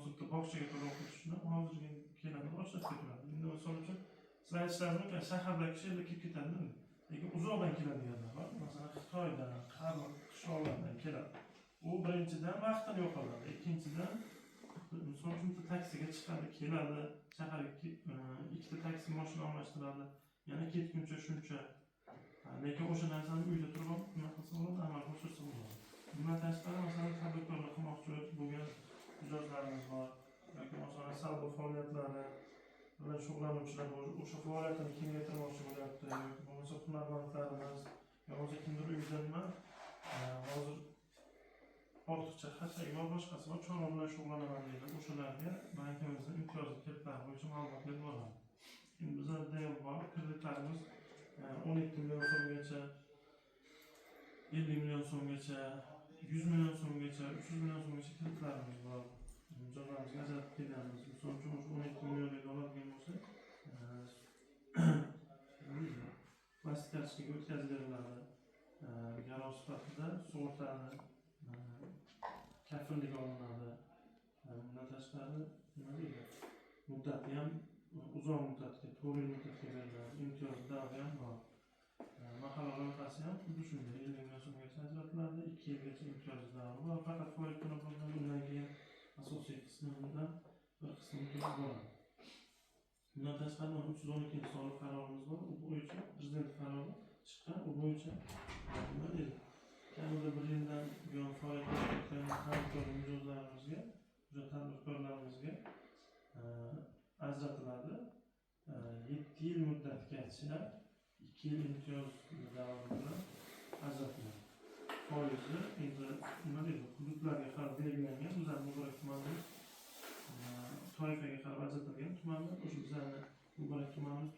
Bo'lmasa bitta bog'chaga to'lov qilishni hozirgi keladi, boshlab ketiladi. Endi misol uchun, sizlar aytishlaringiz mumkin, shahardagi kishi kelib ketadi, lekin uzoqdan keladiganlar bor. Masalan, Xitoydan, g'arb qishloqlardan keladi. U birinchidan vaqtini yo'qotadi, ikkinchidan, misol uchun, bitta taksiga chiqadi, keladi shaharga, ikkita taksi moshina almashtiradi, yana ketguncha shuncha. Ha, lekin o'sha narsani uyda turib olib nima qilsa bo'ladi, amalga oshirsa bo'ladi. Bundan tashqari, masalan, tadbirkorlik qilmoqchi bo'lgan mijozlarimiz bor yoki masalan, savdo faoliyatlari bilan shug'ullanuvchilar bor, o'sha faoliyatini kengaytirmoqchi bo'lyapti yoki bo'lmasa hunarmandlarimiz yo bo'lmasa kimdir uyida nima, hozir ortiqcha xashagi bor, boshqasi bor, chorva bilan shug'ullanaman deydi, o'shalarga bankimizni imtiyozli kreditlar bo'yicha ma'lumot berib boradi. Endi bizlarda ham bor kreditlarimiz, 17 million so'mgacha, 50 million so'mgacha, 100 million so'mgacha, 300 million so'mgacha kreditlarimiz bor, mijozlarimizga ajratib kelganmiz. Misol uchun, o'sha 17 millionlik oladigan bo'lsa, nima deydi, plastik kartochkaga o'tkazib beriladi. Garov sifatida sug'urtani kafillik olinadi. Bundan tashqari, nima deydi, muddati ham uzoq muddatga, 4 yil muddatga beriladi, imtiyoz davri ham bor. Mahalla loyihasi ham xuddi shunday, 50 million so'mgacha ajratiladi, 2 yilgacha imtiyozli davri bor, faqat foiz to'lab boriladi, undan keyin asosiy qismidan bir qismini to'lab boradi. Bundan tashqari, mana 312 sonli qarorimiz bor, u bo'yicha prezident qarori chiqqan, u bo'yicha, nima deydi, kamida bir yildan buyon faoliyat ko'rsatayotgan tadbirkor mijozlarimizga, o'sha tadbirkorlarimizga ajratiladi. 7 yil muddatgacha 2 yil imtiyoz davri bilan ajratiladi. Foizi endi, nima deydi, hududlarga qarab belgilangan. Bizani Muborak tumanida toifaga qarab ajratilgan tumanlar, o'sha bizani Muborak tumanimiz.